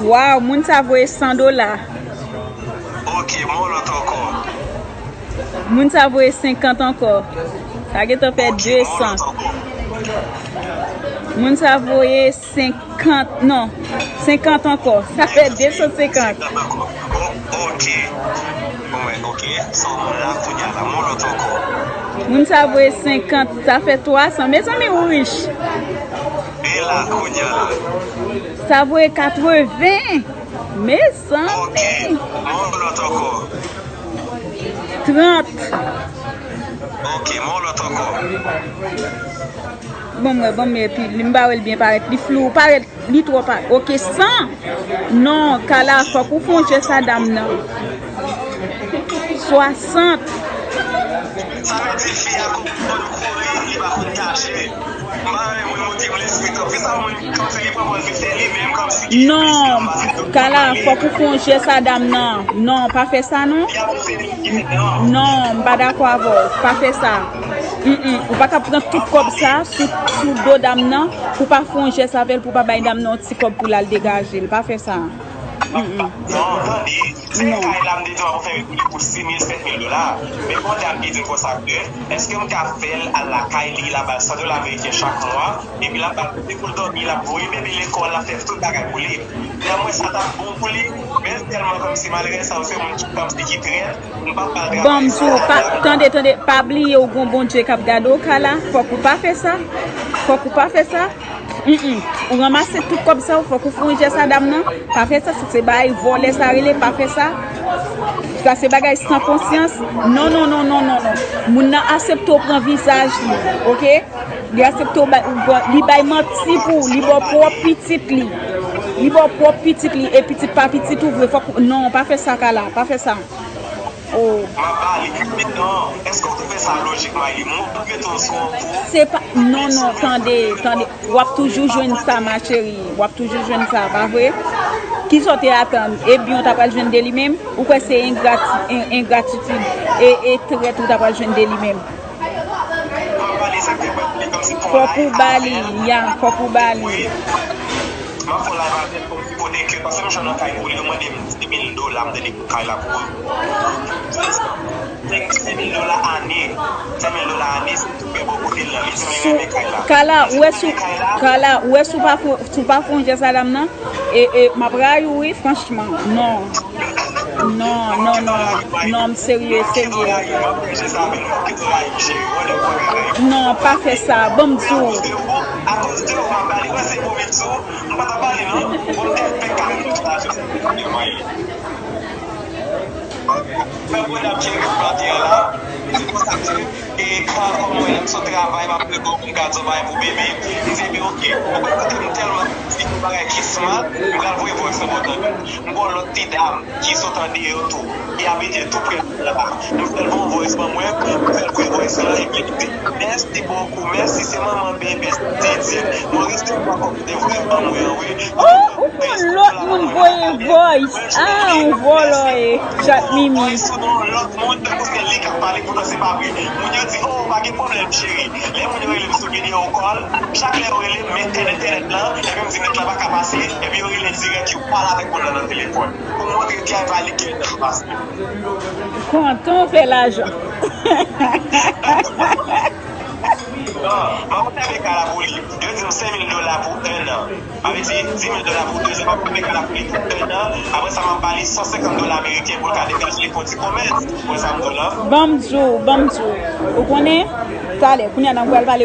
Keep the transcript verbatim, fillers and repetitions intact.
Waw, moun sa voye san dola. Ok, mwen lòt ankò. Moun sa voye senkant ankò. Sa gentan fè desan. Moun sa voye senkant, non, senkant ankò. Sa fè desan senkant. Ok. Bon, ok. So, moun la kounye a la, mwen lòt ankò. Moun sa voye senkant, sa fè twa san. Mezanmi, ou rich. E la, kounye a la. Sa voye katreven. Mezanmi. Ok. Mwen lòt ankò. Trant. Ok, mwen lòt ankò. Bon, mwen, bon, mwen, epi li, m pa wè l byen parèt. Li flou, parèt, li twò pa. Ok, san. Non, Kala, fòk ou fè yon jès a dam nan. Swasant. Sa vle di fi a konn kouri, li pa konn kache. M pa renmen moun ki blese, tanpri sa moun kòmsi li pran pòz li se li menm kòmsi ki Non, Kala, fòk ou fè yon jès a dam nan. Non, pa fè sa non. Non, m pa dakò avè w. Pa fè sa. Mm, mm. Ou pa ka pran tout kòb sa sou, sou do dam nan pou pa fè yon jès avè l, pou pa bay dam nan yon ti kòb pou l al degaje l. Pa fè sa. Mm, mm. Non, tande. Se kay la m te di w ap fè rekouri pou sis mil, sèt mil dola. Men Bondye ap ede m konsa ke, èske m ka fè l al lakay li, l ap ba l san dola ameriken chak mwa, epi l ap ba l kote pou l dòmi, l ap voye bebe lekòl, l ap fè tout bagay pou li. Lè m wè sa t ap bon pou li, men tèlman kòmsi malere sa yo se moun ki kòmsi ki trèt, m p ap ba l travay sa. Bon, m di w, pa, tande, tande, pa bliye ou gon Bondye k ap gade w, Kala, fòk ou pa fè sa, fòk ou pa fè sa. Mm, mm. Ou ranmase tout kòb sa, ou fòk ou fè yon jès a dam nan. Pa fè sa, se, se bagay vòlè sa rele, pa fè sa. Sa se bagay san konsyans. Non, non, non, non, non, non. Moun nan aksepte w pran vizaj li, ok? Li aksepte w bay, ou ba-, li bay manti pou ou, li ba w pwòp pitit li. Li ba w pwòp pitit li, e pitit pa pitit ou vre. Fòk, non, pa fè sa, Kala, pa fè sa. Oh. M ap ba li. Mentnan, èske w twouve sa lojik, Mayli? Mwen, m ap rete sou yon kou. Se pa, non, non, tande, tande. W ap toujou jwenn sa, ma chérie. W ap toujou jwenn sa, pa vre? Kisa w te atann? E byen w ta pral jwenn de li menm? Ou kwè se engrati-, en-, engratitid e, e trèt ou ta pral jwenn de li menm? M ap ba li sa k te pral li, kòmsi pou Fòk ou ba li, ya, fòk ou ba li. M ap fè yon live avè l kòmsi kote ke, paske m jwenn nan kay pou li, yo mande m dis mil dola, m te di pou kay la pou ou. Senk mil dola ane. Senk mil dola ane, se tou byen bò kote l la, li di m li renmen kay la. Kala, ou wè sou, Kala, ou wè sou pa fon, sou pa fon jès a dam nan? E, e, m ap rayi w, wi, franchman. Non. Non, non, non, non. Non, m serye, serye. Non, pa fè sa. Ban m di w. Fè bon dam ki ret atè a la. Se konsa ke, e, kòm mwen menm sou travay, m ap plenn pou m ka di yon bagay pou bebe. M di, ebyen, oke. Ou konn kote m tèlman di yon bagay ki smart, m pral voye voice note pou tande. M gon lòt ti dam ki sot andeyò tou, ki abite tou pre la. M fè l voye voice ban mwen, m fè l voye voice la, epi li di, mèsi bokou, mèsi, se manman bebe, Didi. Mwen resevwa kòb ou te voye ban mwen an, wi. Oh, ou pran lòt moun voye voice. Ah, yon vòlò e chat mimi. Voice sou non lòt moun, tankou se li k ap pale, poutan se pa vre. Moun yo di, oh, pa gen pwoblèm, cheri. Lè moun yo rele m sou video call, chak lè yo rele m, m etèn entènèt lan, epi m di nèt la pa ka pase, epi yo rele dirèk, yo pale avèk moun nan nan telefòn. Pou montre ki a valike nan pase. Kontan w fè lajan. Non, m ap fè beka la pou li. Yo di m senk mil dola pou enn an. Sa vle di dis mil dola pou de zan, m ap fè beka la pou li pou enn an. Apre sa, m ap ba li san senkant dola ameriken pou l ka degaje li pou ti komès. Ou wè sa m di w lan? Ban m di w, ban m di w. Ou konnen, talè, kounye a n ap pral pale